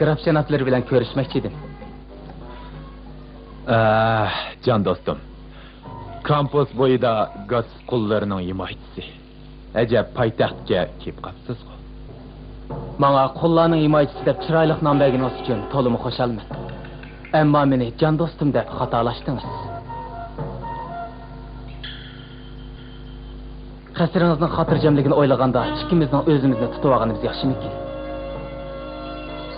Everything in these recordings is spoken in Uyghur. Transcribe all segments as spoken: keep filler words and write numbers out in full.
گراف جانابلىرى بىلەن كۆرۈشمەكچى ئىدىم. ئاھ، جان دوستۇم. كامپۇس بويىدا گاس قۇللىرىنىڭ ھىمايىچىسى. ئەجەب، پايتەختكە كېلىپ قاپسىزغۇ؟ ماڭا قۇللارنىڭ ھىمايىچىسى دەپ چىرايلىق نام بەرگىنىڭىز ئۈچۈن تولىمۇ خۇشالمەن. ئەمما مېنى جان دوستۇم دەپ خاتالاشتىڭىز. قەسرىڭىزنىڭ خاتىرجەملىكىنى ئويلىغاندا، ئىككىمىزنىڭ ئۆزىمىزنى تۇتۇۋالغىنىمىز ياخشىمىكىن؟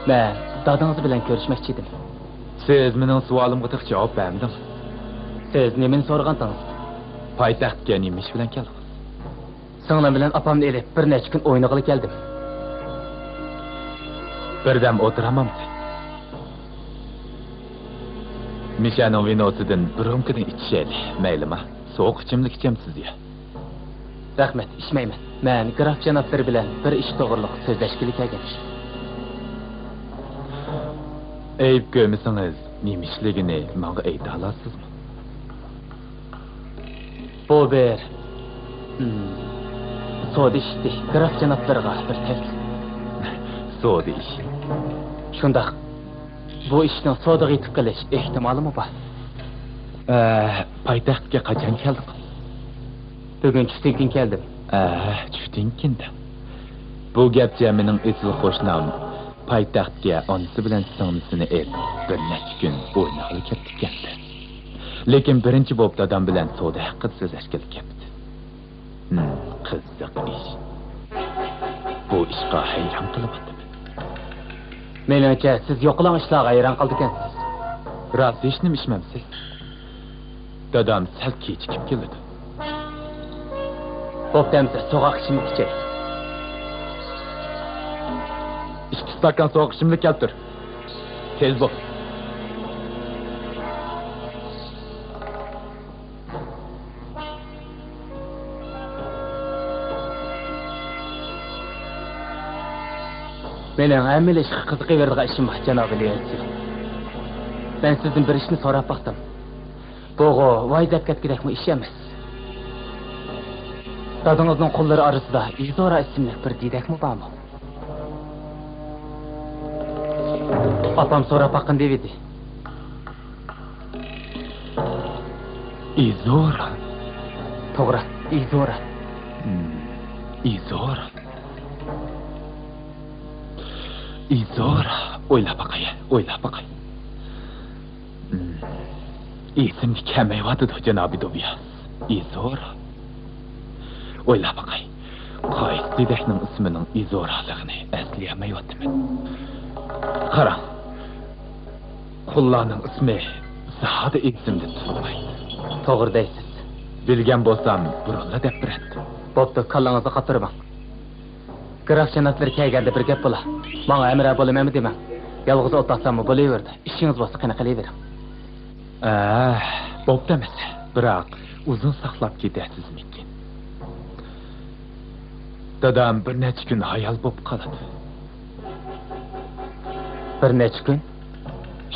مەن دادىڭىز بىلەن كۆرۈشمەكچى ئىدىم. سىز مېنىڭ سوئالىمغا تېخى جاۋاب بەرمىدىڭىز. سىز نېمىنى سورىغانتىڭىز؟ پايتەختكە نېمە ئىش بىلەن كەلدىڭىز؟ سىڭلىم بىلەن ئاپامنى ئېلىپ، بىر نەچچە كۈن ئوينىغىلى كەلدىم. بىردەم ئولتۇرالمامسىز؟ مىشەنىڭ ۋىنوسىدىن بىر رومكىدىن ئىچىشەيلى، مەيلىما؟ سوغۇق ئىچىملىك ئىچەمسىز يا؟ رەھمەت، ئىچمەيمەن. مەن گراف جانابلىرى بىلەن بىر ئىش توغرۇلۇق سۆزلەشكىلى كەلگەن. ئەيىب كۆرمىسىڭىز، نېمە ئىشلىكىنى ماڭا ئېيتالامسىزمۇ؟ بۇ بىر، ھىم، سودا ئىشى، گراف جانابلىرىغا بىر تەكلىپ. سودا ئىشى؟ شۇنداق. بۇ ئىشنىڭ سودىغا يېتىپ قېلىش ئېھتىمالىمۇ بار. ئە، پايتەختكە قاچان كەلدىڭىز؟ بۈگۈن چۈشتىن كېيىن كەلدىم. ئە، چۈشتىن كېيىن دە. بۇ گەپچە مېنىڭ ئېسىل قوشنام پايتەختكە ئانىسى بىلەن سىڭلىسىنى ئېلىپ، بىر نەچچە كۈن ئوينىغىلى كەپتىكەن دە. لېكىن بىرىنچى بولۇپ دادام بىلەن سودا ھەققىدە سۆزلەشكىلى كەپتۇ. ھىم، قىزىق ئىش. بۇ ئىشقا ھەيران قېلىۋاتىمەن. مېنىڭچە، سىز يوقىلاڭ ئىشلارغا ھەيران قالىدىكەنسىز. راست، ھېچنېمە ئىچمەمسىز؟ دادام سەل كېچىكىپ كېلىدۇ. بوپتۇ ئەمىسە، سوغۇق ئىچىملىك ئىچەي. ئىككى ئىستاكان سوغۇق ئىچىملىك كەلتۈر. تېز بول. مېنىڭ ھەممىلا ئىشقا قىزىقىۋېرىدىغان ئىشىم بار، جانابى ليۇنسيۇ. مەن سىزدىن بىر ئىشنى سوراپ باقتىم. بۇغۇ ۋاي دەپ كەتكۈدەكمۇ ئىش ئەمەس. دادىڭىزنىڭ قۇللىرى ئارىسىدا ئىزورا ئىسىملىك بىر دېدەكمۇ بارمۇ؟ ئاپام سوراپ باققىن دېۋىدى. ئىزورا؟ توغرا، ئىزورا. ھىم، ئىزورا. ئىزورا. ئويلاپ باقاي، ئويلاپ باقاي. ھىم، ئېسىمگە كەلمەيۋاتىدۇ، جانابى دوبىياس. ئىزورا. ئويلاپ باقاي، قايسى دېدەكنىڭ ئىسمىنىڭ ئىزورالىقىنى ئەسلىيەلمەيۋاتىمەن. قاراڭ، قۇللارنىڭ ئىسمى زادى ئېسىمدىن تۇرمايدۇ. توغرا دەيسىز. بىلگەن بولسام، بۇرۇنلا دەپ بېرەتتىم. بوپتۇ، كاللاڭىزنى قاتۇرماڭ. گراف جانابلىرى كەلگەندە بىر گەپ بولا. ماڭا ھەمراھ بولىمەنمۇ دېمەڭ. يالغۇز ئولتۇرساممۇ بولۇۋېرىدۇ. ئىشىڭىز بولسا قېنى قىلىۋېرىڭ. ئە، بوپتۇ ئەمىسە. بىراق ئۇزۇن ساقلاپ كېتەرسىزمىكىن؟ دادام بىر نەچچە كۈن ھايال بولۇپ قالىدۇ. بىر نەچچە كۈن؟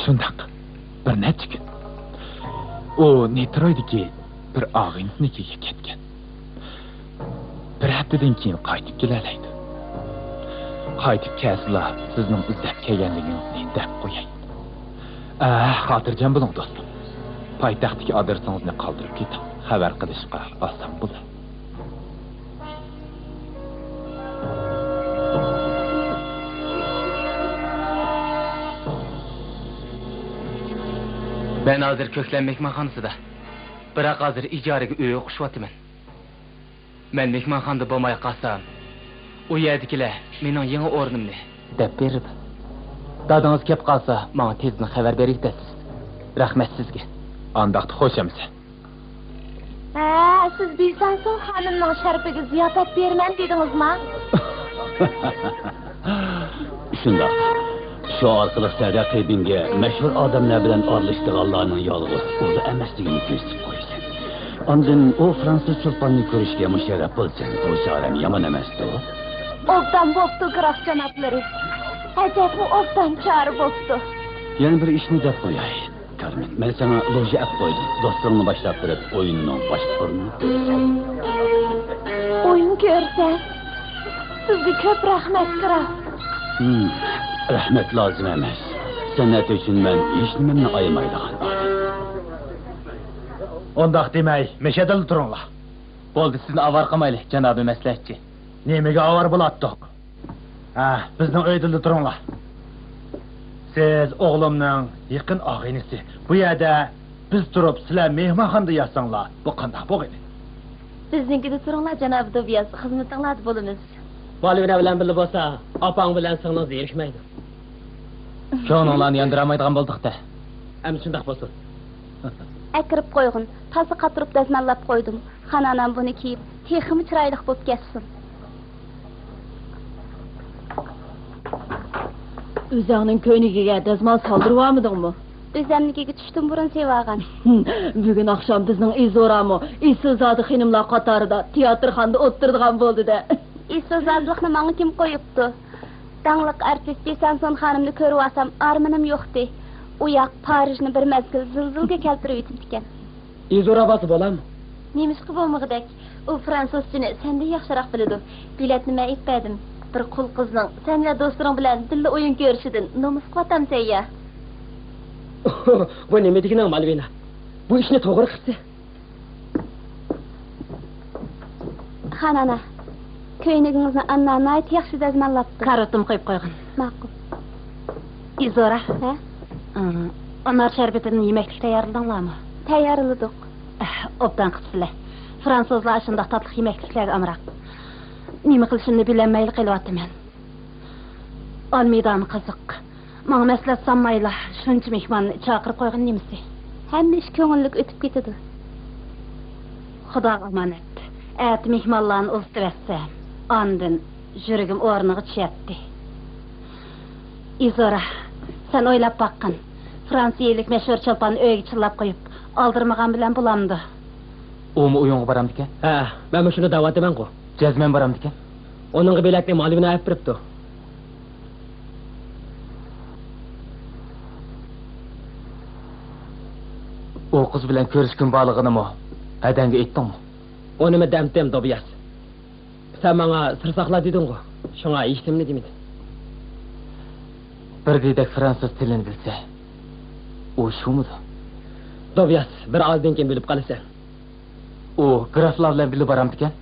شۇنداق، بىر نەچچە كۈن. ئۇ نىترويدىكى بىر ئاغىنىسىنىڭكىگە كەتكەن. بىر ھەپتىدىن كېيىن قايتىپ كېلەلەيدۇ. قايتىپ كەلسىلا، سىزنىڭ ئىزدەپ كەلگەنلىكىڭىزنى دەپ قوياي. ئە، خاتىرجەم بولۇڭ، دوستۇم. پايتەختتىكى ئادرېسىڭىزنى قالدۇرۇپ كېتىڭ. خەۋەر قىلىشقا ئاسان بولىدۇ. مەن ھازىر كۆكلەم مېھمانخانىسىدا. بىراق ھازىر ئىجارىگە ئۆي ئوقۇشۇۋاتىمەن. مەن مېھمانخانىدا بولماي قالسام، ئۇ يەردىكىلەر مېنىڭ يېڭى ئورنۇمنى دەپ بېرىدۇ. دادىڭىز كەپ قالسا، ماڭا تېزدىن خەۋەر بېرىۋېتەرسىز. رەھمەت سىزگە. ئانداقتا خوش ئەمىسە. ھە، سىز بىسەنسۇ خانىمنىڭ شەرىپىگە زىياپەت بېرىمەن دېدىڭىزما؟ شۇنداق. شۇ ئارقىلىق سەن رەقىبىڭگە مەشھۇر ئادەملەر بىلەن ئارىلىشىدىغانلارنىڭ يالغۇز ئۇلى ئەمەسلىكىنى كۆرسىتىپ قويىسەن. ئاندىن ئۇ فرانسۇز چولپاننى كۆرۈشكە مۇشەررەپ بولىسەن. بۇ چارەم يامان ئەمەستۇ؟ ئوبدان بوپتۇ، گراف جانابلىرى. ئەجەبمۇ ئوبدان چارە بوپتۇ. يەنە بىر ئىشنى دەپ قوياي. كارمېن، مەن ساڭا لوژە ئەپ قويدۇم. دوستۇڭنى باشلاپ بېرىپ، ئويۇننىڭ باشقا ئورنىنى كۆرىسەن. ئويۇن كۆرسەم؟ سىزگە كۆپ رەھمەت، گراف. ھىم، رەھمەت لازىم ئەمەس. سەنئەت ئۈچۈن مەن ھېچنېمەمنى ئايىمايدىغان ئادەم. ئۇنداق دېمەي، مەشەدىلا تۇرۇڭلار. بولدى، سىزنى ئاۋارە قىلمايلى، جانابىي مەسلىھەتچى. نېمىگە ئاۋارە بولاتتۇق؟ ھە، بىزنىڭ ئۆيدىلا تۇرۇڭلار. سىز ئوغلۇمنىڭ يېقىن ئاغىنىسى. بۇ يەردە بىز تۇرۇپ، سىلەر مېھمانخانىدا ياتساڭلار، بۇ قانداق بولغىنى؟ بىزنىڭكىدە تۇرۇڭلار، جانابى دوبياس، خىزمىتىڭلاردا بولىمىز. مالۋىنا بىلەن بىللە بولسا، ئاپاڭ بىلەن سىڭلىڭ زېرىكمەيدۇ. كۆڭلۈڭلارنى ياندۇرالمايدىغان بولدۇق-دە. ئەمدى شۇنداق بولسۇن. ئەكىرىپ قويغىن، تازا قاتۇرۇپ دەزماللاپ قويدۇم. خانانام بۇنى كىيىپ، تېخىمۇ چىرايلىق بولۇپ كەتسۇن. ئۆزۈڭنىڭ كۆينىكىگە دەزمال سالدۇرۇۋالمىدىڭمۇ؟ ئۆزەمنىڭكىگە چۈشتىن بۇرۇن سېۋىۋالغان. بۈگۈن ئاخشام بىزنىڭ ئىزورامۇ ئېسىلزادە خېنىملار قاتارىدا تىياتىرخانىدا ئولتۇرىدىغان بولدى-دە. ئېسىلزادىلىقنى ماڭا كىم قويۇپتۇ؟ داڭلىق ئارتىس بىسانسون خانىمنى كۆرۈۋالسام ئارمىنىم يوقتى. ئۇ ياق پارىژنى بىر مەزگىل زىلزىلىگە كەلتۈرۈۋېتىپتىكەن. ئىزورا بارسا بولامدۇ؟ نېمىشقا بولمىغۇدەك؟ ئۇ فرانسۇزچىنى سەندىن ياخشىراق بىلىدۇ. بېلەتنى مەن ئېلىپ بەردىم. بىر قۇل قىزنىڭ سەن ۋە دوستلىرىڭ بىلەن بىللە ئويۇن كۆرۈشىدىن نومۇس قىلىۋاتامسەن يا؟ بۇ نېمە دېگىنىڭ، مالۋىنا؟ بۇ ئىشنى توغرا قىپسەن. خانانا، كۆينىكىڭىزنى ئاننا ناھايىتى ياخشى دەزماللاپتۇ. كارىۋىتىمغا قويۇپ قويغىن. ماقۇل. ئىزورا. ھە؟ ئىم، ئانار شەربىتىدىن يېمەكلىك تەييارلىدىڭلارمۇ؟ تەييارلىدۇق. ئەھ، ئوبدان قىپسىلە. فرانسۇزلار ئاشۇنداق تاتلىق يېمەكلىكلەرگە ئامراق. نېمە قىلىشىمنى بىلەلمەيلا قېلىۋاتىمەن. ئالمىدانى قىزىق. ماڭا مەسلىھەت سالمايلا شۇنچە مېھماننى چاقىرىپ قويغىنى نېمىسى؟ ھەممە ئىش كۆڭۈللۈك ئۆتۈپ كېتىدۇ. خۇداغا ئامانەت. ئەتە مېھمانلارنى ئۇزىتىۋەتسەم، ئاندىن يۈرىكىم ئورنىغا چۈشەتتى. ئىزورا، سەن ئويلاپ باققىن. فرانسىيىلىك مەشھۇر چولپاننى ئۆيگە چىللاپ قويۇپ، ئالدىرىمىغان بىلەن بولامدۇ؟ ئۇمۇ ئويۇنغا بارامدىكەن؟ ھە، مەنمۇ شۇنى دەۋاتىمەنغۇ. جەزمەن بارامدىكەن؟ ئۇنىڭغا بېلەتنى مالۋىنا ئەپ بېرىپتۇ. ئۇ قىز بىلەن كۆرۈشكۈم بارلىقىنىمۇ ھەدەڭگە ئېيتتىڭمۇ؟ ئۇنىمۇ دەمتىم، دوبياس. سەن ماڭا سىر ساقلا دېدىڭغۇ، شۇڭا ھېچنېمىنى دېمىدىم. بىر دېدەك فرانسۇز تىلىنى بىلسە، ئۇ شۇمىدۇ؟ دوبياس، بىر ئازدىن كېيىن بىلىپ قالىسەن. ئۇ گرافلار بىلەن بىللە بارامدىكەن؟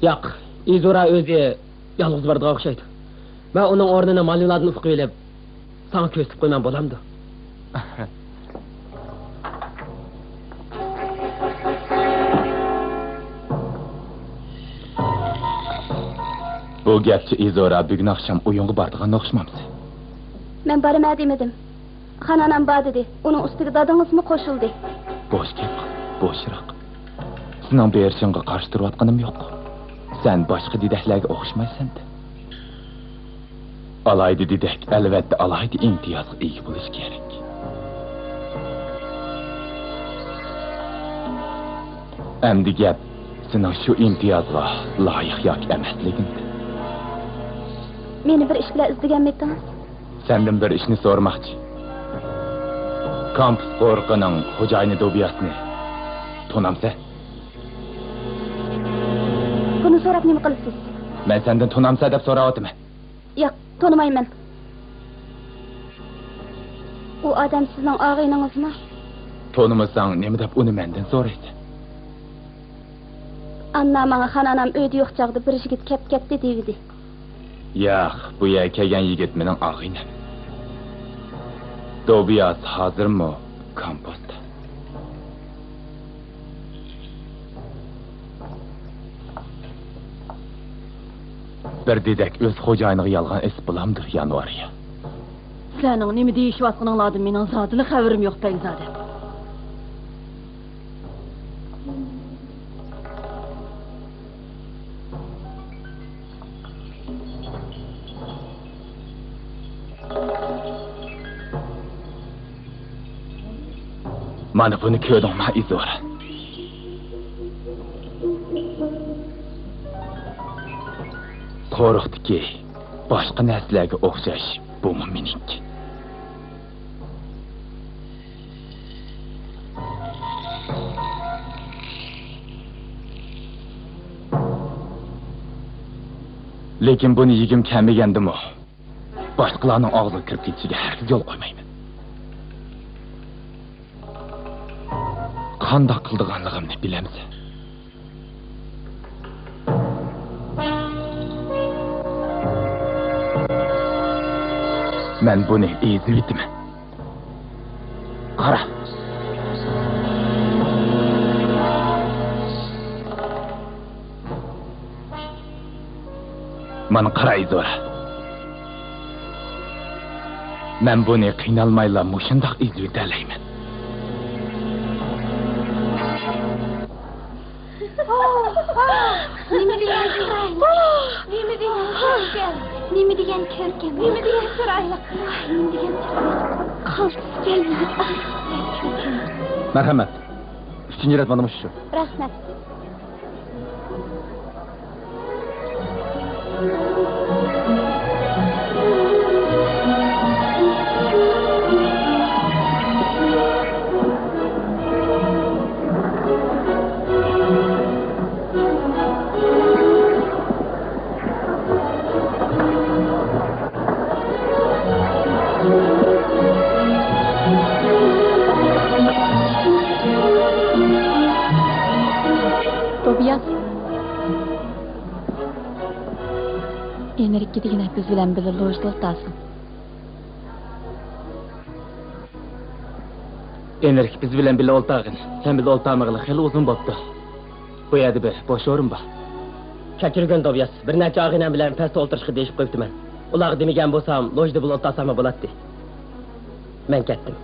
ياق، ئىزورا ئۆزى يالغۇز بارىدىغان ئوخشايدۇ. مەن ئۇنىڭ ئورنىنى مالۋىنادىن ئۇقۇۋېلىپ، ساڭا كۆرسىتىپ قويىمەن، بولامدۇ؟ بۇ گەپچە ئىزورا بۈگۈن ئاخشام ئويۇنغا بارىدىغان ئوخشىمامسە؟ مەن بارىمەن دېمىدىم. خانانام بار دېدى. ئۇنىڭ ئۈستىگە دادىڭىزمۇ قوشۇلدى. بوش گەپ، بوشراق. سېنىڭ بېرىشىڭغا قارشى تۇرۇۋاتقىنىم يوق. سەن باشقا دېدەكلەرگە ئوخشىمايسەن-دە. ئالاھىدە دېدەك، ئەلۋەتتە، ئالاھىدە ئىمتىيازغا ئىگە بولۇشى كېرەك. ئەمدى گەپ سېنىڭ شۇ ئىمتىيازغا لايىق ياكى ئەمەسلىكىڭدە. مېنى بىر ئىش بىلەن ئىزدىگەنمىدىڭىز؟ سەندىن بىر ئىشنى سورىماقچى. كامپۇس قورۇقىنىڭ خوجايىنى دوبياسنى تونامسەن؟ بۇنى سوراپ نېمە قىلىسىز؟ مەن سەندىن تونامسەن دەپ سوراۋاتىمەن. ياق، تونۇمايمەن. ئۇ ئادەم سىزنىڭ ئاغىنىڭىزمۇ؟ تونۇمىساڭ نېمە دەپ ئۇنى مەندىن سورايسەن؟ ئاننا ماڭا خان ئانام ئۆيدە يوق چاغدا بىر يىگىت كەپ كەتتى دېيىۋىدى. ياق، بۇ يەرگە كەلگەن يىگىت مېنىڭ ئاغىنەم. دوبىياس ھازىرمۇ كامپوستا. بىر دېدەك ئۆز خوجايىنىغا يالغان ئېسىپ بولامدۇ، يانۋارىيە؟ سىلەرنىڭ نېمە دېيىشىۋاتقىنىڭلاردىن مېنىڭ زادىلا خەۋىرىم يوق، بەگزادە. مانا بۇنى كۆردۈڭما، ئىزورا؟ قورۇقتىكى باشقا نەرسىلەرگە ئوخشاش، بۇمۇ مېنىڭكى. لېكىن بۇنى يېگۈم كەلمىگەندىمۇ، باشقىلارنىڭ ئاغزىغا كىرىپ كېتىشىگە ھەرگىز يول قويمايمەن. قانداق قىلىدىغانلىقىمنى بىلەمسەن؟ مەن بۇنى ئېزىۋېتىمەن. قارا. مانا قارا، ئىزورا. مەن بۇنى قىينالمايلا مۇشۇنداق ئېزىۋېتەلەيمەن. نېمە دېگەن چىرايلىق! نېمە دېگەن كۆركەم! نېمە دېگەن كۆركەم! نېمە دېگەن چىرايلىق! نېمە دېگەن چىرايلىق! قالتىس كەلمىدى. مەرھەمەت. ئۈچىنچى رەت مانا مۇشۇ. رەھمەت. توبىياس. ئېنرىككە دېگەن ھەپپىز بىلەن بىللە لوژدا ئولتۇرسۇن. ئېنرىك بىز بىلەن بىللە ئولتۇرغىن. سەن بىللە ئولتۇرمىغىلى خېلى ئۇزۇن بوپتۇ. بۇ يەردە بىر بوش ئورۇن بار. كەچۈرگىن، دوبىياس. بىر نەچچە ئاغىنەم بىلەن پەستە ئولتۇرۇشقا دېيىشىپ قويۇپتىمەن. ئۇلارغا دېمىگەن بولسام، لوژدا بىللە ئولتۇرساقمۇ بولاتتى. مەن كەتتىم.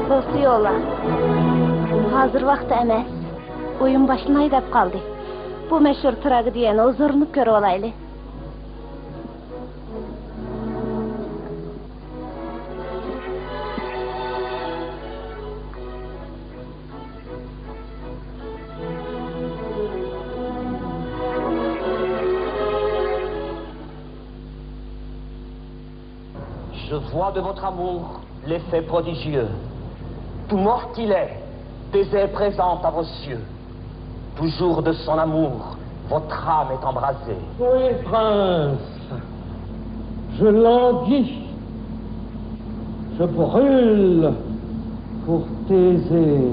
بولسا يوللا. ھازىر ۋاقتى ئەمەس. ئويۇن باشلىناي دەپ قالدى. بۇ مەشھۇر تراگېدىيەنى ھۇزۇرلىنىپ كۆرۈۋالايلى. Je vois de votre amour l'effet prodigieux. Tout mort qu'il est, Thésée présente à vos yeux. Toujours de son amour, votre âme est embrasée. Oui, prince, je languis, je brûle pour Thésée.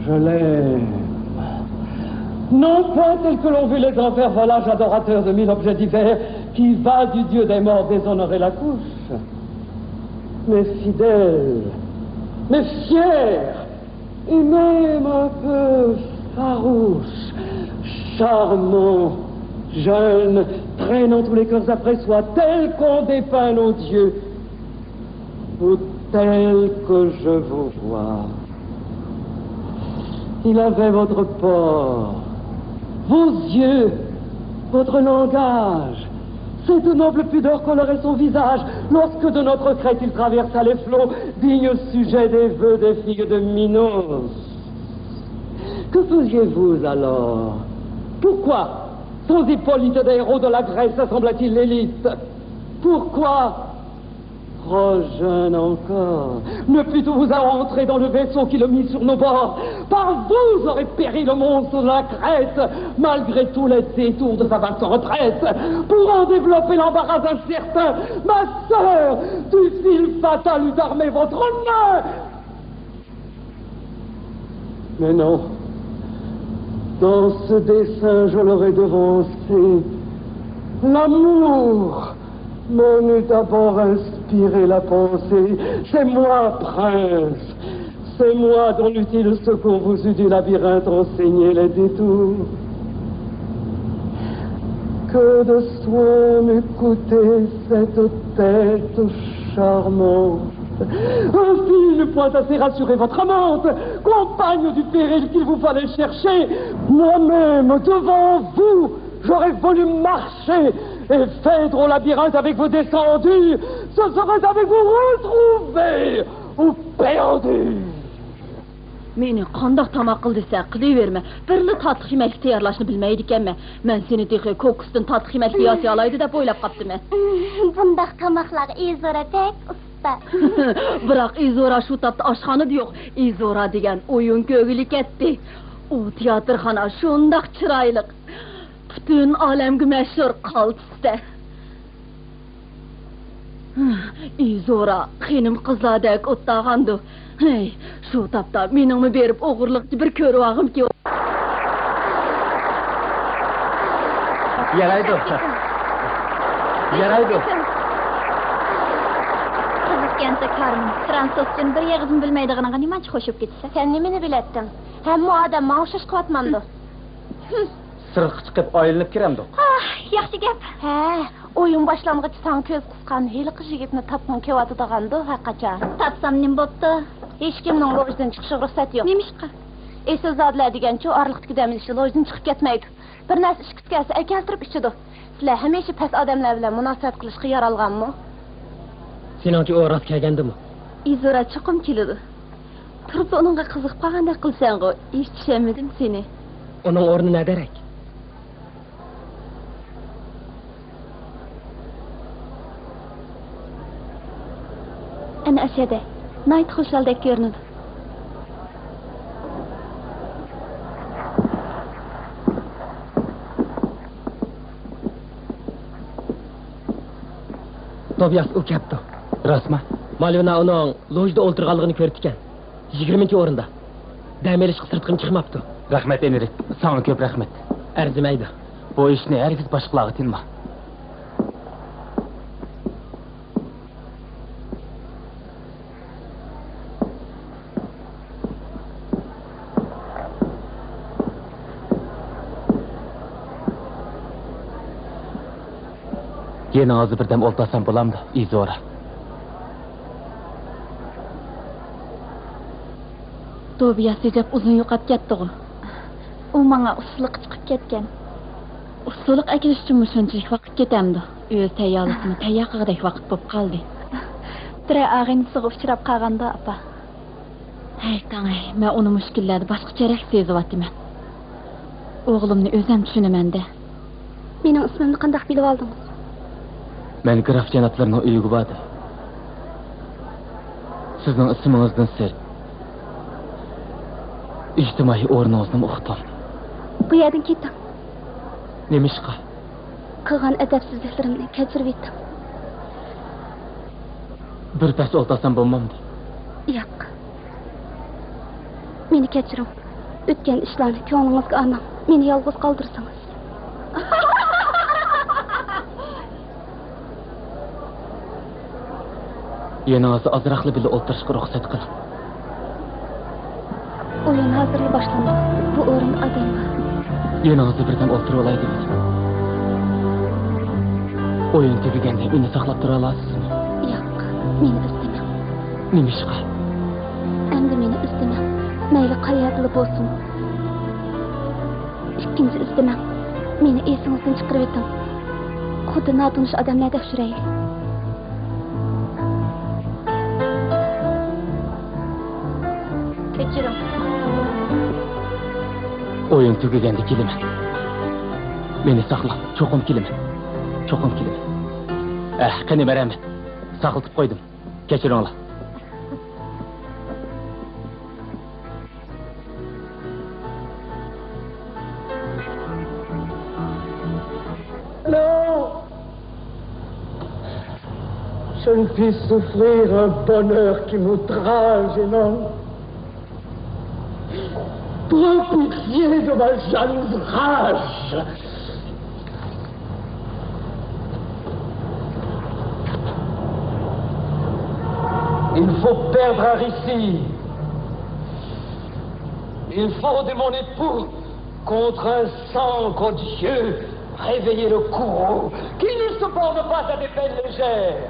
Je l'aime. Non point tel que l'ont vu les enfers volage adorateurs de mille objets divers, qui va du dieu des morts déshonorer la couche, mais fidèle, mais fière, et même un peu farouche, charmant, jeune, traînant tous les cœurs après soi, tel qu'on dépeint nos dieux, ou tel que je vous vois. Il avait votre port, vos yeux, votre langage, cette noble pudeur colorait son visage lorsque de notre crête il traversa les flots, digne sujet des vœux des filles de Minos. Que faisiez-vous alors ? Pourquoi, sans épaules ni de héros de la Grèce, assemblait-il l'élite ? Pourquoi, trop jeune encore, ne pûtes-vous entrer dans le vaisseau qui le mit sur nos bords ? Par vous aurait péri le monstre de la Crète, malgré tous les détours de sa vaste retraite, pour en développer l'embarras incertain. Ma sœur, dût-il fatal eût armé votre honneur ? Mais non. Dans ce dessein, je l'aurais devancé. L'amour m'en eût d'abord inspiré la pensée. C'est moi, prince. C'est moi dont l'utile secours vous eût du labyrinthe enseigné les détours. Que de soin m'eût coûté cette tête charmante. Ainsi, ne point assez rassurer votre amante, compagne du péril qu'il vous fallait chercher, moi-même, devant vous, j'aurais voulu marcher et fondre au labyrinthe avec vous descendu, ce serait avec vous retrouvé ou perdu. مېنى قانداق تاماق قىل دېسە قىلىۋېرىمەن، بىرلا تاتلىق يېمەكلىك تەييارلاشنى بىلمەيدىكەنمەن. مەن سېنى تېخى كوكۇستىن تاتلىق يېمەكلىك ياسىيالايدۇ دەپ ئويلاپ قاپتىمەن. بۇنداق تاماقلارغا ئىزورا بەك ئۇستا. بىراق ئىزورا شۇ تاپتا ئاشخانىدا يوق. ئىزورا دېگەن ئويۇن كۆرگىلى كەتتى. ئۇ تىياتىرخانا شۇنداق چىرايلىق. پۈتۈن ئالەمگە مەشھۇر قالتىستە. ئىزورا خېنىم قىزلاردەك ئوتتاغاندۇ. ھەي، شۇ تاپتا مېنىڭمۇ بېرىپ ئوغرىلىقچە بىر كۆرۈۋالغۇم كېلىۋاتىدۇ. يارايدۇ. يارايدۇ. قىزىقكەنسە كارمېن، فرانسۇزچىنى بىر ئېغىزمۇ بىلمەيدىغىنىڭغا نېمانچە خوش بولۇپ كېتىسەن؟ سەن نېمىنى بىلەتتىڭ؟ ھەممە ئادەم ماڭا ئوخشاش قىلىۋاتمامدۇ؟ سىرتقا چىقىپ ئايلىنىپ كىرەمدۇ؟ ئاھ، ياخشى گەپ. ھە، ئويۇن باشلانغىچە ساڭا كۆز قىسقان ھېلىقى يىگىتنى تاپقۇڭ كېلىۋاتىدىغاندۇ ھەر قاچان. تاپسام نېمە بوپتۇ؟ ھېچكىمنىڭ لوژدىن چىقىشىغا رۇخسەت يوق. نېمىشقا؟ ئېسىلزادىلەر دېگەنچۇ ئارىلىقتىكى دەم ئېلىشى لوژدىن چىقىپ كەتمەيدۇ. بىر نەرسە ئىچكۈسى كەلسە ئەكەلتۈرۈپ ئىچىدۇ. سىلەر ھەمىشە پەس ئادەملەر بىلەن مۇناسىۋەت قىلىشقا يارالغانمۇ؟ سېنىڭچە ئۇ راست كەلگەندىمۇ؟ ئىزورا چوقۇم كېلىدۇ. تۇرۇپلا ئۇنىڭغا قىزىقىپ قالغاندەك قىلىسەنغۇ، ھېچ چۈشەنمىدىم سېنى. ئۇنىڭ ئورنى نەدەرەك؟ ئەنە ئاشۇ يەردە. ناھايىتى خۇشالدەك كۆرۈنىدۇ. توبىياس، ئۇ كەپتۇ. راستما؟ مالۋىنا ئۇنىڭ لوژدا ئولتۇرغانلىقىنى كۆرۈپتىكەن. يىگىرمىنچى ئورۇندا. دەم ئېلىشقا سىرتقىمۇ چىقماپتۇ. رەھمەت، ئېنرىك. ساڭا كۆپ رەھمەت. ئەرزىمەيدۇ. بۇ ئىشنى ھەرگىز باشقىلارغا تىنما. يەنە ھازىر بىردەم ئولتۇرسام بولامدۇ، ئىزورا؟ توبىياس ئەجەب ئۇزۇن يوقاپ كەتتىغۇ؟ ئۇ ماڭا ئۇسسۇلۇققا چىقىپ كەتكەن. ئۇسسۇلۇق ئەكېلىش ئۈچۈنمۇ شۇنچىلىك ۋاقىت كېتەمدۇ؟ ئۆزى تەييارلىسىمۇ تەييار قىلغۇدەك ۋاقىت بولۇپ قالدى. بىرەر ئاغىنىسىغا ئۇچراپ قالغاندۇ، ئاپا؟ ھەي تاڭ، ھەي، مەن ئۇنى مۇشۇ كۈنلەردە باشقىچە رەك سېزىۋاتىمەن. ئوغلۇمنى ئۆزۈم چۈشىنىمەن-دە. مېنىڭ ئىسمىمنى قانداق بىلىۋالدىڭىز؟ مەن گراف جانابلىرىنىڭ ئۆيىگە باردىم. سىزنىڭ ئىسمىڭىزدىن سىرت، ئىجتىمائىي ئورنىڭىزنىمۇ ئۇقتۇم. بۇ يەردىن كېتىڭ. نېمىشقا؟ قىلغان ئەدەپسىزلىكلىرىمنى كەچۈرۈۋېتىڭ. بىر پەس ئولتۇرسام بولمامدۇ؟ ياق. مېنى كەچۈرۈڭ. ئۆتكەن ئىشلارنى كۆڭلىڭىزگە ئالماڭ. مېنى يالغۇز قالدۇرسىڭىز. يېنىڭىزدا ئازراقلا بىللە ئولتۇرۇشقا رۇخسەت قىلىڭ. ئويۇن ھازىرلا باشلىنىدۇ. بۇ ئورۇندا ئادەم بار. يېنىڭىزدا بىردەم ئولتۇرۇۋالاي دېدىم. ئويۇن تۈگىگەندە مېنى ساقلاپ تۇرالامسىزمۇ؟ ياق، مېنى ئىزدىمەڭ. نېمىشقا؟ ئەمدى مېنى ئىزدىمەڭ. مەيلى قەيەردىلا بولسۇن. ئىككىنچى ئىزدىمەڭ. مېنى ئېسىڭىزدىن چىقىرىۋېتىڭ. خۇددى ناتونۇش ئادەملەردەك يۈرەيلى. كەچۈرۈڭ. ئويۇن تۈگىگەندە كېلىمەن. مېنى ساقلاڭ، چوقۇم كېلىمەن. چوقۇم كېلىمەن. ئەھ، قېنى، مەرھەمەت. ساقلىتىپ قويدۇم. كەچۈرۈڭلار. Non, je ne puis souffrir un bonheur qui m'outrage, non. Prends pitié de ma jalouse rage. Il faut perdre un récit. Il faut de mon époux contre un sang odieux réveiller le courroux qui ne se borne pas à des peines légères.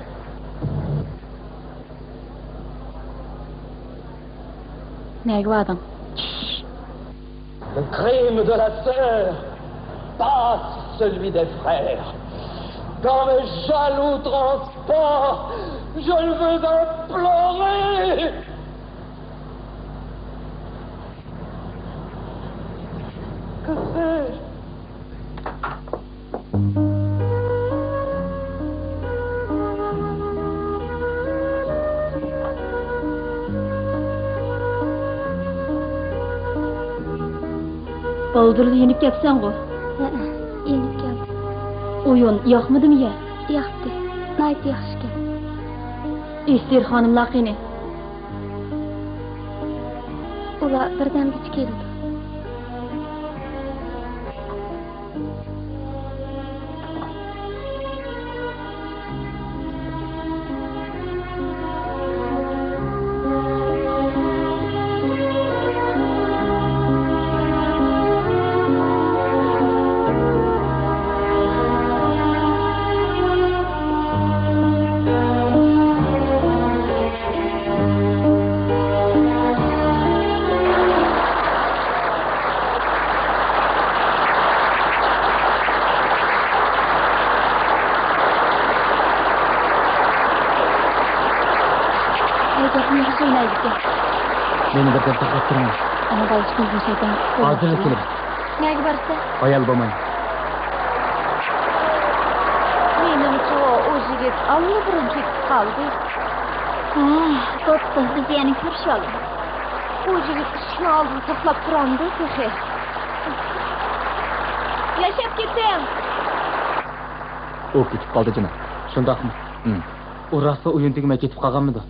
نەگە باردىڭ؟ Le crime de la sœur passe celui des frères. Dans mes jaloux transports, je le veux implorer. Que fais-je ? بالدۇرلا يېنىپ كەپسەنغۇ؟ ھەئە، يېنىپ كەلدىم. ئويۇن ياقمىدىمۇ يە؟ ياقتى. ناھايىتى ياخشىكەن. ئېستېر خانىملار قېنى؟ ئۇلار بىردەمگىچە كېلىدۇ. ھەي، گەپنى ياخشى ئوينايدىكەن. مېنى بىردەم ساقلاپ تۇرۇڭلار. ئانا بالىسى كۆزىنى شەيتان. ھازىرلا كېلىمەن. نەگە بارىسەن؟ ھايال بولمايمەن. مېنىڭچە، ئۇ يىگىت ئاللىبۇرۇن كېتىپ قالدى. ھە، بوپتۇ، بىز يەنە كۆرۈشۈۋالىمىز. ئۇ يىگىت ئىشىكنىڭ ئالدىدا توختاپ تۇرامدۇ تېخى؟ ياشاپ كېتىڭ! ئۇ كېتىپ قالدى، جېنىم. شۇنداقمۇ؟ ھىم. ئۇ راستلا ئويۇن تۈگىمەي كېتىپ قالغانمىدۇ؟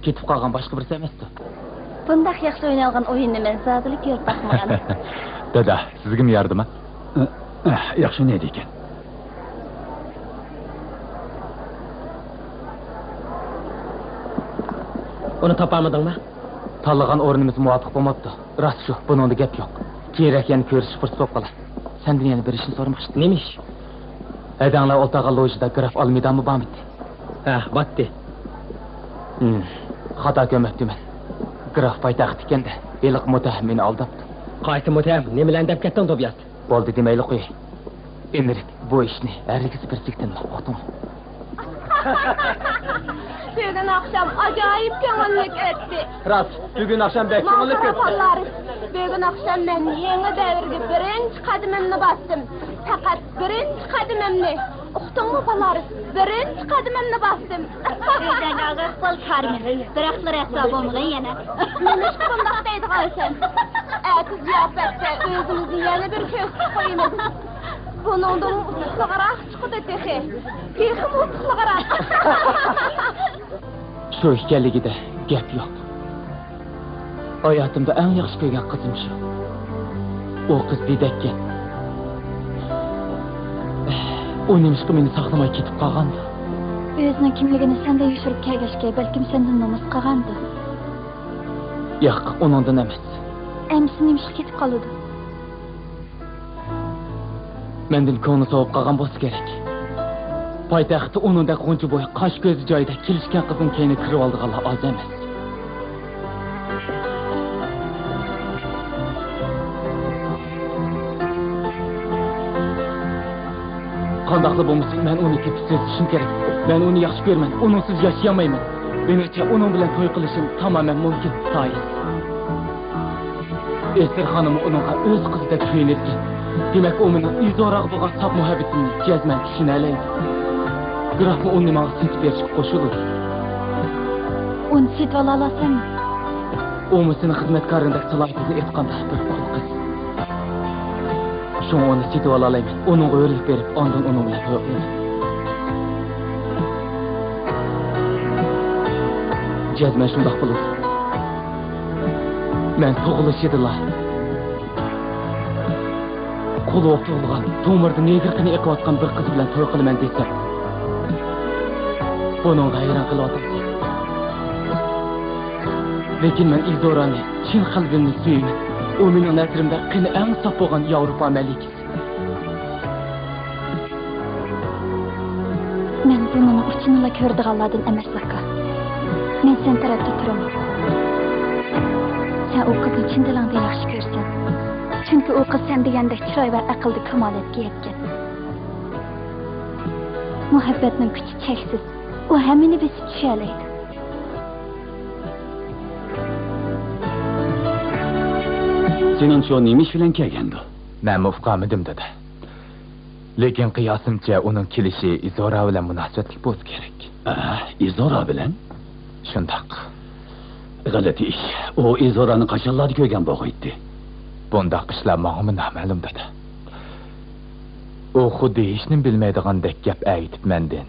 كېتىپ قالغان باشقا بىرسى ئەمەستۇ؟ بۇنداق ياخشى ئوينالغان ئويۇننى مەن زادىلا كۆرۈپ باقمىغان. دادا، سىزگىمۇ ياردىما؟ ئە، ئە، ياخشى ئوينايدىكەن. ئۇنى تاپالمىدىڭمۇ؟ تاللىغان ئورنىمىز مۇۋاپىق بولماپتۇ. راست شۇ، بۇنىڭدا گەپ يوق. كېيىنرەك يەنە كۆرۈشۈش پۇرسىتى بولۇپ قالار. سەندىن يەنە بىر ئىشنى سورىماقچى ئىدىم. نېمە ئىش؟ ھەدەڭلار ئولتۇرغان لوژىدا گراف ئالمېدامۇ بارمىدى؟ ھە، باتتى. ھىم، خاتا كۆرمەپتىمەن. گراف پايتەخت ئىكەن-دە، ھېلىقى مۇتتەھەم مېنى ئالداپتۇ. قايسى مۇتتەھەم؟ نېمىلەرنى دەپ كەتتىڭ، دوبياس؟ بولدى دېمەيلى قوي. ئىنرىك، بۇ ئىشنى ھەرگىز بىر چېكىتمە، ئۇقتۇڭمۇ؟ بۈگۈن ئاخشام ئاجايىپ كۆڭۈللۈك ئۆتتى. راست، بۈگۈن ئاخشام بەك كۆڭۈللۈك ئۆتتى. ماڭا قارا، بالىلار. بۈگۈن ئاخشام مەن يېڭى دەۋرگە بىرىنچى قەدىمىمنى باستىم. پەقەت بىرىنچى قەدىمىمنى. ئۇقتۇڭمۇ، بالىلار؟ بىرىنچى قەدىمىمنى باستىم. ئۆزۈڭگە ئاغرىق بول، كارمېن. دەرەخلەر ئەسلا بولمىغان يەنە. نېمىشقا بۇنداق دەيدىغانسەن؟ ئەتە زىياپەتتە ئۆزىمىزنى يەنە بىر كۆرسىتىپ قويىمىز. بۇنىڭدىنمۇ ئۇتۇقلۇقراق چىقىدۇ تېخى. تېخىمۇ ئۇتۇقلۇقراق. شۇ ئىكەنلىكىدە گەپ يوق. ھاياتىمدا ئەڭ ياخشى كۆرگەن قىزىم شۇ. ئۇ قىز دېدەككەن. ئۇ نېمىشقا مېنى ساقلىماي كېتىپ قالغاندۇ؟ ئۆزىنىڭ كىملىكىنى سەندىن يوشۇرۇپ كەلگەچكە، بەلكىم سەندىن نومۇس قىلغاندۇ؟ ياق، ئۇنىڭدىن ئەمەس. ئەمىسە نېمىشقا كېتىپ قالىدۇ؟ مەندىن كۆڭلى سوۋۇپ قالغان بولسا كېرەك. پايتەختتە ئۇنىڭدەك غۇنچە بوي، قاش كۆزى جايىدا كېلىشكەن قىزنىڭ كەينىگە كىرىۋالىدىغانلار ئاز ئەمەس. قانداقلا بولمىسۇن، مەن ئۇنى تېپىپ سۆزلىشىم كېرەك. مەن ئۇنى ياخشى كۆرىمەن، ئۇنىڭسىز ياشىيالمايمەن. مېنىڭچە، ئۇنىڭ بىلەن توي قىلىشىم تامامەن مۇمكىن، سايىس. ئېستېر خانىممۇ ئۇنىڭغا ئۆز قىزىدەك سۆيۈنىدىكەن. دېمەك، ئۇ مېنىڭ ئىزوراغا بولغان ساپ مۇھەببىتىمنى جەزمەن چۈشىنەلەيدۇ. گرافمۇ ئۇنى ماڭا سېتىپ بېرىشكە قوشۇلىدۇ. ئۇنى سېتىۋالالامسەن؟ ئۇمۇ سېنىڭ خىزمەتكارىڭدەك سالاھىيىتىنى ئېيتقاندا بىر قۇل قىز. شۇڭا ئۇنى سېتىۋالالايمەن. ئۇنىڭغا ھۆرلۈك بېرىپ، ئاندىن ئۇنىڭ بىلەن توي قىلىمەن. جەزمەن شۇنداق بولىدۇ. مەن تۇغۇلۇشىدىلا قۇل بولۇپ تۇغۇلغان، تومۇردا نېگىر قېنى ئېقىۋاتقان بىر قىز بىلەن توي قىلىمەن دېسەم، بۇنىڭغا ھەيران قېلىۋاتىسەن. لېكىن مەن ئىزورانى چىن قەلبىمدىن سۆيىمەن. ئۇ مېنىڭ نەزىرىمدە قېنى ئەڭ ساپ بولغان ياۋروپا مەلىكىسى. مەن بۇنىڭ ئۇچىنىلا كۆرىدىغانلاردىن ئەمەس، ئاكا. مەن سەن تەرەپتە تۇرىمەن. سەن ئۇ قىزنى چىن دىلىڭدىن ياخشى كۆرىسەن. چۈنكى ئۇ قىز سەن دېگەندەك چىراي ۋە ئەقىلدە كامالەتكە يەتكەن. مۇھەببەتنىڭ كۈچى چەكسىز. ئۇ ھەممىنى بېسىپ چۈشەلەيدۇ. سېنىڭچۇ نېمە ئىش بىلەن كەلگەندۇ؟ مەنمۇ ئۇقالمىدىم، دادا. لېكىن قىياسىمچە ئۇنىڭ كېلىشى ئىزورا بىلەن مۇناسىۋەتلىك بولسا كېرەك. ئە، ئىزورا بىلەن؟ شۇنداق. غەلىتە ئىش. ئۇ ئىزورانى قاچانلاردا كۆرگەن بولغىيتتى؟ بۇنداق ئىشلار ماڭىمۇ نامەلۇم، دادا. ئۇ خۇددى ھېچنېمە بىلمەيدىغاندەك گەپ ئەگىتىپ مەندىن،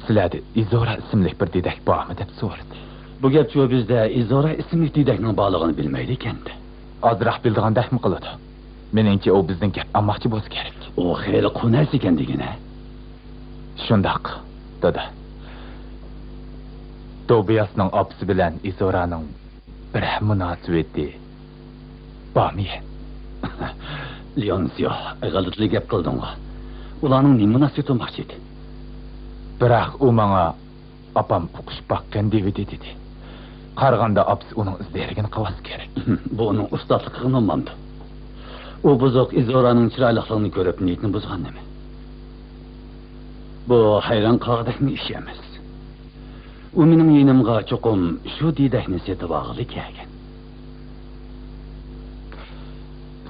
سىلەردە ئىزورا ئىسىملىك بىر دېدەك بارمۇ دەپ سورىدى. بۇ گەپچۇ بىزدە ئىزورا ئىسىملىك دېدەكنىڭ بارلىقىنى بىلمەيدىكەن-دە. ئازراق بىلىدىغاندەكمۇ قىلىدۇ. مېنىڭچە ئۇ بىزدىن گەپ ئالماقچى بولسا كېرەك. ئۇ خېلى قۇ نەرسىكەن دېگىنە. شۇنداق، دادا. توبىياسنىڭ ئاپىسى بىلەن ئىزورانىڭ بىرەر مۇناسىۋىتى بارمىكىن؟ لېئونسىيو، غەلىتىلا گەپ قىلدىڭغۇ. ئۇلارنىڭ نېمە مۇناسىۋىتى بولماقچى ئىدى؟ بىراق ئۇ ماڭا ئاپام ئوقۇشۇپ باققان دېۋىدى دېدى. قارىغاندا ئاپىسى ئۇنىڭ ئىزدىنىدىغىنى قىلىۋاتسا كېرەك. بۇ ئۇنىڭ ئۇستازلىقىغا نومامدۇ؟ ئۇ بۇزۇق ئىزورانىڭ چىرايلىقلىقىنى كۆرۈپ نىيىتىنى بۇزغان نېمە؟ بۇ ھەيران قالغۇدەكمۇ ئىش ئەمەس. ئۇ مېنىڭ يېنىمغا چوقۇم شۇ دېدەكنى سېتىۋالغىلى كەلگەن.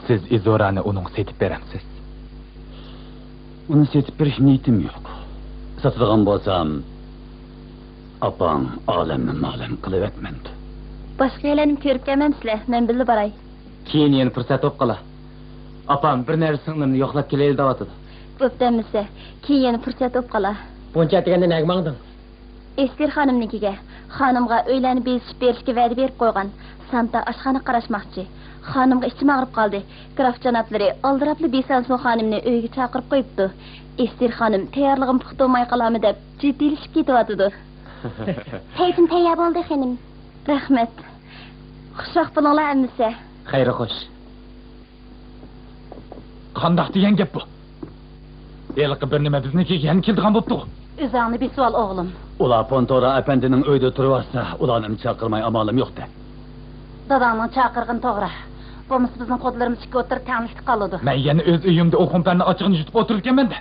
سىز ئىزورانى ئۇنىڭغا سېتىپ بېرەمسىز؟ ئۇنى سېتىپ بېرىش نىيىتىم يوق. ساتىدىغان بولسام، ئاپاڭ ئالەمنى مالەم قىلىۋەتمەمدۇ؟ باشقا يەرلەرنىمۇ كۆرۈپ كەلمەمسىلەر؟ مەن بىللە باراي. كېيىن يەنە پۇرسەت بولۇپ قالا. ئاپام بىر نەرسە سىڭلىمنى يوقلاپ كېلەيلى دەۋاتىدۇ. بوپتۇ ئەمىسە، كېيىن يەنە پۇرسەت بولۇپ قالا. بۇنچە ئەتىگەندە نەگە ماڭدىڭ؟ ئېستېر خانىمنىڭكىگە. خانىمغا ئۆيلەرنى بېزىشىپ بېرىشكە ۋەدە بېرىپ قويغان. سانتا ئاشخانا قاراشماقچى. خانىمغا ئىچىم ئاغرىپ قالدى. گراف جانابلىرى ئالدىراپلا بېسانسون خانىمنى ئۆيىگە چاقىرىپ قويۇپتۇ. ئېستېر خانىم تەييارلىقىم پۇختا بولماي قالارمۇ دەپ جىددىيلىشىپ كېتىۋاتىدۇ. پەيتىم تەييار بولدى، خېنىم. رەھمەت. خۇشۋاق بولۇڭلار ئەمىسە. خەير خوش. قانداق دېگەن گەپ بۇ؟ ھېلىقى بىر نېمە بىزنىڭكىگە يەنە كېلىدىغان بوپتۇغۇ؟ ئۆزۈڭنى بېسىۋال، ئوغلۇم. ئۇلار پونتورا ئەپەندىنىڭ ئۆيىدە تۇرۇۋاتسا، ئۇلارنىمۇ چاقىرماي ئامالىم يوق-دە. داداڭنىڭ چاقىرغىنى توغرا. بولمىسا بىزنىڭ قوللىرىمىز ئىككى ئوتتۇرا تەڭلىكتە قالىدۇ. مەن يەنە ئۆز ئۆيۈمدە ئۇ خۇمپەرنىڭ ئاچچىقىنى يۇتۇپ ئولتۇرىدىكەنمەن-دە.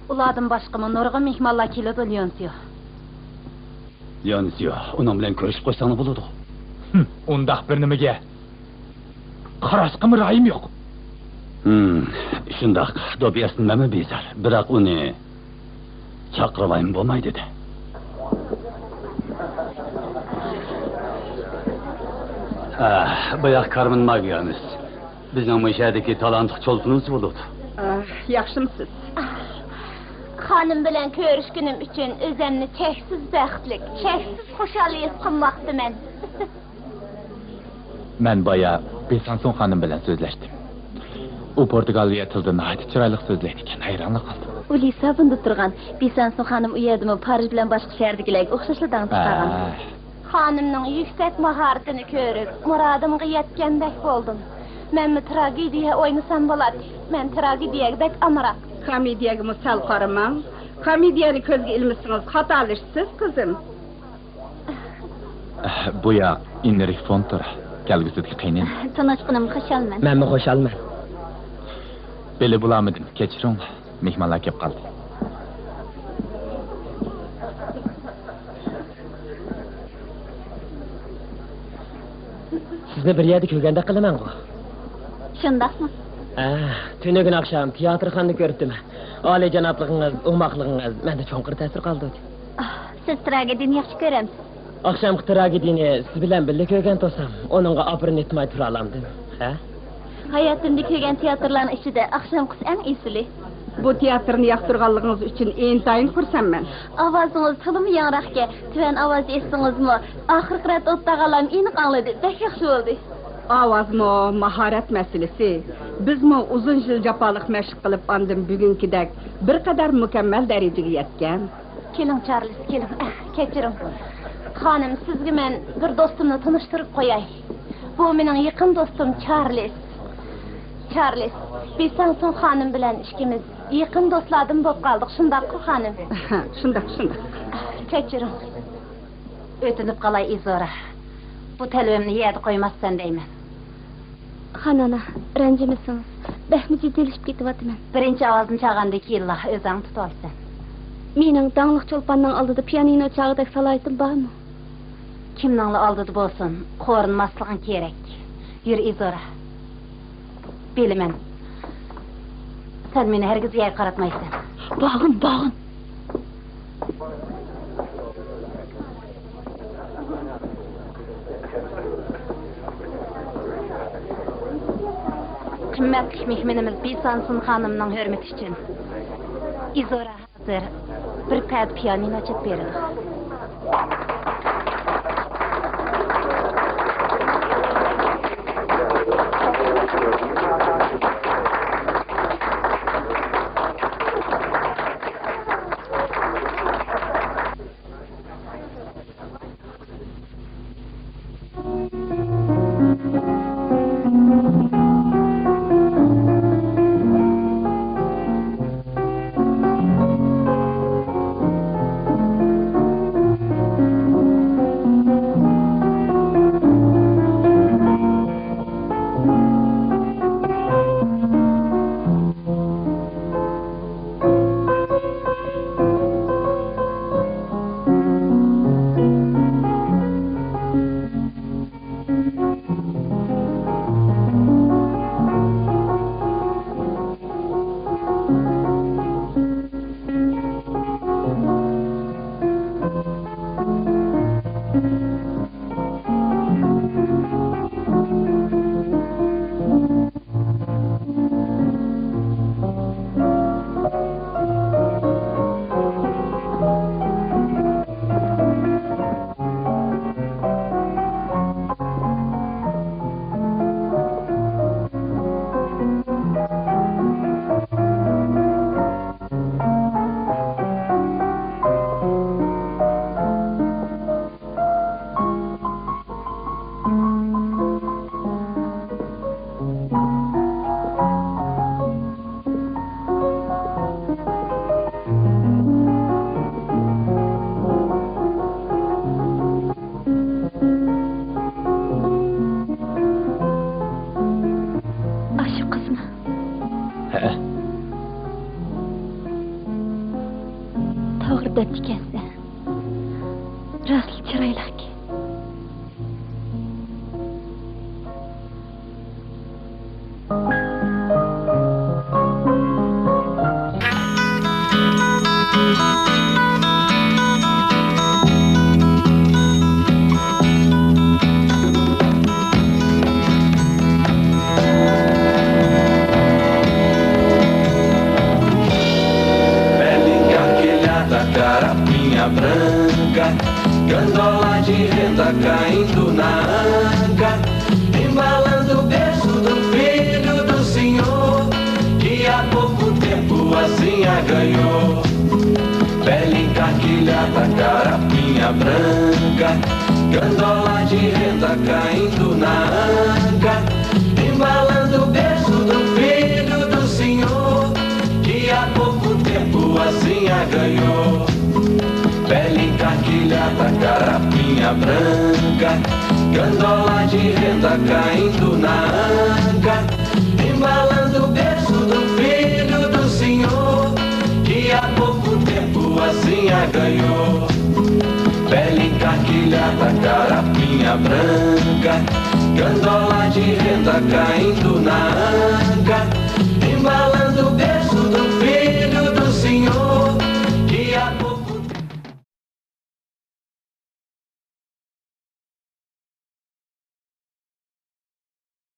ئۇلاردىن باشقىمۇ نۇرغۇن مېھمانلار كېلىدۇ، ليونسيو. ليونسيو، ئۇنىڭ بىلەن كۆرۈشۈپ قويساڭلا بولىدۇ. ھىم، ئۇنداق بىر نېمىگە قاراشقىمۇ رايىم يوق. ھىم، شۇنداق، دوبياستىن مەنمۇ بىزار. بىراق ئۇنى چاقىرىۋايمۇ بولمايدۇ-دە. ئە، باياق كارمېن ماگىيانىس. بىزنىڭ مۇشۇ يەردىكى تالانتلىق چولپىنىمىز بولىدۇ. ئاھ، ياخشىمۇسىز؟ خانىم بىلەن كۆرۈشكىنىم ئۈچۈن ئۆزۈمنى چەكسىز بەختلىك، چەكسىز خۇشال ھېس قىلماقتىمەن. مەن بايا بېسانسون خانىم بىلەن سۆزلەشتىم. ئۇ پورتۇگالىيە تىلىدا ناھايىتى چىرايلىق سۆزلەيدىكەن، ھەيرانلا قالدىم. ئۇ لىسابوندا تۇرغان. بېسانسون خانىم ئۇ يەردىمۇ پارىژ بىلەن باشقا شەھەردىكىلەرگە ئوخشاشلا داڭ چىقارغان. ھە. خانىمنىڭ يۈكسەك ماھارىتىنى كۆرۈپ، مۇرادىمغا يەتكەندەك بولدۇم. مەنمۇ تراگېدىيە ئوينىسام بولاتتى. مەن تراگېدىيەگە بەك ئامراق. كومېدىيەگىمۇ سەل قارىماڭ. كومېدىيەنى كۆزگە ئىلمىسىڭىز، خاتالىشىسىز، قىزىم. بۇ ياق ئىنرىك فونتور. كەلگۈسىدىكى قېينىم. تونۇشقىنىمغا خۇشالمەن. مەنمۇ خۇشالمەن. بىلىپ بولالمىدىم، كەچۈرۈڭلار. مېھمانلار كەپ قالدى. سىزنى بىر يەردە كۆرگەندەك قىلىمەنغۇ؟ شۇنداقمۇ؟ ھە، تۈنۈگۈن ئاخشام تىياتىرخانىدا كۆرۈپتىمەن. ئالىيجانابلىقىڭىز، ئوماقلىقىڭىز مەندە چوڭقۇر تەسىر قالدۇردى. ئاھ، سىز تراگېدىيەنى ياخشى كۆرەمسىز؟ ئاخشامقى تراگېدىيەنى سىز بىلەن بىللە كۆرگەن تۇرسام، ئۇنىڭغا ئاپىرىن ئېيتماي تۇرالامدىم، ھە؟ ھاياتىمدا كۆرگەن تىياتىرلارنىڭ ئىچىدە ئاخشامقىسى ئەڭ ئېسىلى. بۇ تىياتىرنى ياقتۇرغانلىقىڭىز ئۈچۈن ئىنتايىن خۇرسەنمەن. ئاۋازىڭىز تولىمۇ ياڭراقكەن. تۆۋەن ئاۋازدا ئېيتسىڭىزمۇ، ئاخىرقى رەتتە ئولتۇرغانلارمۇ ئېنىق ئاڭلىدى. بەك ياخشى بولدى. ئاۋازمۇ ماھارەت مەسىلىسى. بىزمۇ ئۇزۇن يىل جاپالىق مەشىق قىلىپ، ئاندىن بۈگۈنكىدەك بىر قەدەر مۇكەممەل دەرىجىگە يەتكەن. كېلىڭ، چارلىز، كېلىڭ. ئەھ، كەچۈرۈڭ. خانىم، سىزگە مەن بىر دوستۇمنى تونۇشتۇرۇپ قوياي. بۇ مېنىڭ يېقىن دوستۇم چارلىز. چارلىز، بىساڭسۇن خانىم بىلەن ئىككىمىز يېقىن دوستلاردىن بولۇپ قالدۇق، شۇنداققۇ، خانىم؟ شۇنداق، شۇنداق. ئەھ، كەچۈرۈڭ. ئۆتۈنۈپ قالاي، ئىزورا. بۇ تەلىپىمنى يەردە قويماسسەن دەيمەن. خانىم ئانا، رەنجىمىسىڭىز. بەكمۇ جىددىيلىشىپ كېتىۋاتىمەن. بىرىنچى ئاۋازنى چالغاندىن كېيىنلا ئۆزۈڭنى تۇتۇۋالىسەن. مېنىڭ داڭلىق چولپاننىڭ ئالدىدا پىيانىنو چالغۇدەك سالاھىيىتىم بارمۇ؟ كىمنىڭلا ئالدىدا بولسۇن، قورۇنماسلىقىڭ كېرەك. يۈر، ئىزورا. بىلىمەن. سەن مېنى ھەرگىز يەرگە قاراتمايسەن. بارغىن، بارغىن. قىممەتلىك مېھمىنىمىز بىسانسۇن خانىمنىڭ ھۆرمىتى ئۈچۈن ئىزورا ھازىر بىر پەدە پىيانىنو چېلىپ بېرىدۇ. ئاشۇ قىزمۇ؟ ھەئە. توغرا دەپتىكەنسەن. راستلا چىرايلىقكەن. Bela encardida, carapinha branca, gandola de renda caindo na anca, embalando o berço do filho do Senhor, que há pouco tempo assim a ganhou. Bela encardida, carapinha branca, gandola de renda caindo na anca, embalando o berço do filho do Senhor, que há pouco tempo assim a ganhou. Bela encardida, carapinha branca, gandola de renda caindo na anca, embalando o berço do filho do Senhor, que há pouco tempo assim a ganhou. Bela encardida, carapinha branca, Cantolati renda caindo na